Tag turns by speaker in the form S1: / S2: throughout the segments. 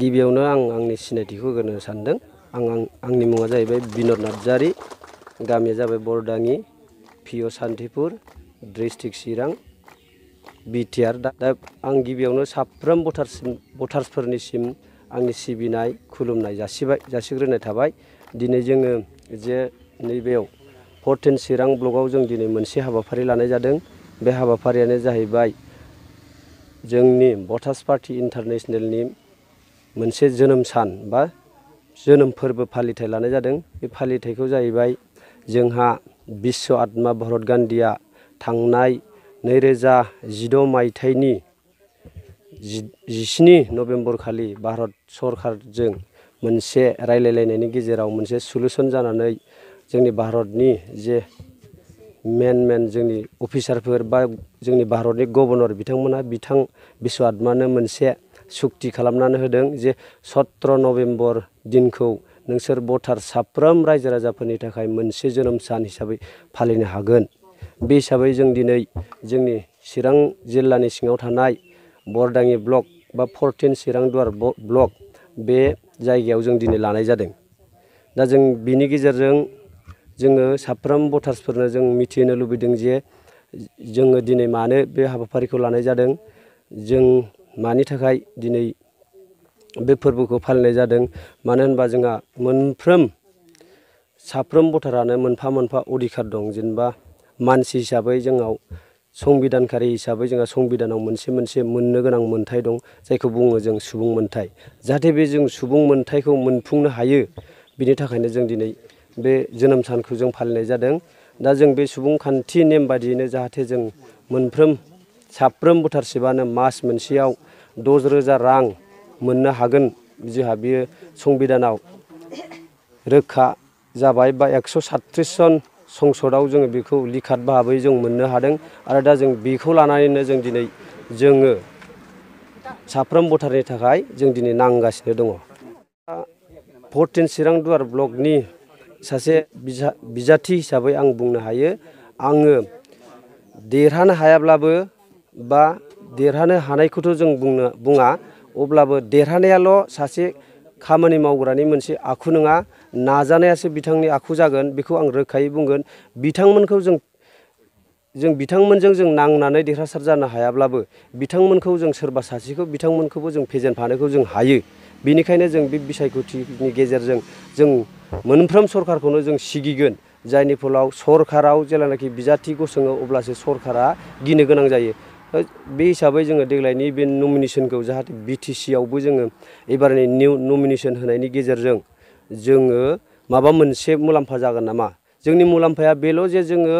S1: गिबियावनो आं आंनि सिनायथिखौ होनो सानदों। आंनि मुङा जाहैबाय बिनद नार्जारि, गामिया जाबाय बरदाङि, पिअ सान्तिपुर, डिस्ट्रिक्ट चिरां, बिटिआर। दा आं गिबियावनो साफ्रोम भटार्सफोरनिसिम आंनि सिबिनाय खुलुमनाय जासिग्रोनाय थाबाय। दिनै जोङो जे नैबेयाव 14 चिरां ब्लकआव जों दिनै मोनसे हाबाफारि लानाय जादों। बे हाबाफारियानो जाहैबाय जोंनि भटार्स पार्टी इन्टारनेशनेलनि मोनसे जोनोम सान बा जोनोम फोरबो फालिथाय लानाय जादों। बे फालिथायखौ जाहैबाय जोंहा बिश्व आत्मा भरत गान्धीया थांनाय 2016 मायथाइनि 17 नभेम्बर खालि भारत सरकारजों मोनसे रायलायलायनायनि गेजेराव मोनसे सलुसन जानानै जोंनि भारतनि जे मेन जोंनि अफिसारफोर बा जोंनि भारतनि गभर्नर बिथांमोना बिश्व आत्मानो मोनसे सुक्ति खालामनानै होदों जे 17 नभेम्बर दिनखौ नोंसोर भटार साफ्रोम रायजो राजाफोरनि थाखाय मोनसे जोनोम सान हिसाबै फालिनो हागोन। बे हिसाबै जों दिनै जोंनि चिरां जिल्लानि सिङाव थानाय बरदाङि ब्लक बा 14 चिरां दुवार ब्लक बे जायगायाव जों दिनै लानाय जादों। दा जों बिनि गेजेरजों जोङो साफ्रोम भटार्सफोरनो जों मिथिहोनो लुबैदों जे जोङो दिनै मानो बे हाबाफारिखौ लानाय जादों, जों मानि थाखाय दिनै बे फोरबोखौ फालिनाय जादों। मानो होनबा जोंहा साफ्रोम भटारानो मोनफा मोनफा अधिकार दं। जेनेबा मानसि हिसाबै जोंनाव संबिधानखारि हिसाबै जोंहा संबिधानाव मोनसे मोननो गोनां मोन्थाय दं, जायखौ बुङो जों सुबुं मोन्थाय। जाहाथे बे जों सुबुं मोन्थायखौ मोनफुंनो हायो, बिनि थाखायनो जों दिनै बे जोनोम सानखौ जों फालिनाय जादों। दा जों बे सुबुंखान्थि नेम बादियैनो जाहाथे जों साफ्रोम भटारशिपआनो मास मोनसेयाव 6,000 रां मोननो हागोन, जोंहा बेयो संबिधानाव रोखा जाबाय बा 137 जन संसदआव जोङो बेखौ लिखात भाबै जों मोननो हादों। आरो दा जों बेखौ लानानैनो जों दिनै जोङो साफ्रोम भटारनि थाखाय जों दिनै नांगासिनो दङ। 14 चिरां दुवार ब्लकनि सासे बिजाथि हिसाबै आं बुंनो हायो, आङो देरहानो हायाब्लाबो बा देरहानो हानायखौथ' जों बुङा, अब्लाबो देरहानायाल' सासे खामानि मावग्रानि मोनसे आखु नङा, नाजानायासो बिथांनि आखु जागोन, बेखौ आं रोखायै बुंगोन। बिथांमोनजों जों नांनानै देरहासार जानो हायाब्लाबो बिथांमोनखौ जों सोरबा सासेखौ बिथांमोनखौबो जों फेजेनफानोखौ जों हायो। बेनिखायनो जों बे बिसायख'थिनि गेजेरजों जों मोनफ्रोम सरकारखौनो जों सिगिगोन, जायनि फलाव सरकाराव जेब्लानाखि बिजाथि गसङो अब्लासो सरकारा गिनो गोनां जायो। बे हिसाबै जोङो देग्लायनि बे नमिनेसनखौ जाहाथे BTC आवबो जोङो एबारनि निउ नमिनेसन होनायनि गेजेरजों जोङो माबा मोनसे मुलाम्फा जागोन नामा। जोंनि मुलाम्फाया बेल' जे जोङो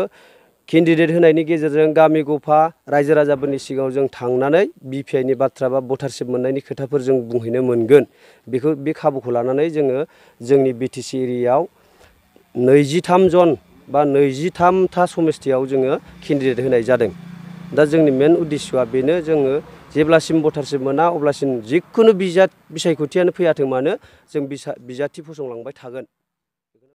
S1: केन्डिडेट होनायनि गेजेरजों गामि गफा रायजो राजाफोरनि सिगाङाव जों थांनानै BPI नि बाथ्रा बा भटारशिप मोननायनि खोथाफोर जों बुंहैनो मोनगोन। बे खाबुखौ लानानै जोङो जोंनि BTC एरियायाव 23 जन बा 23था समस्थियाव जोङो केन्डिडेट होनाय जादों। दा जोंनि मेन उद्देश्यआ बेनो, जोङो जेब्लासिम भटारशिप मोना अब्लासिम जिखुनु बिसायख'थियानो फैयाथों मानो जों बिजाथि फसंलांबाय थागोन।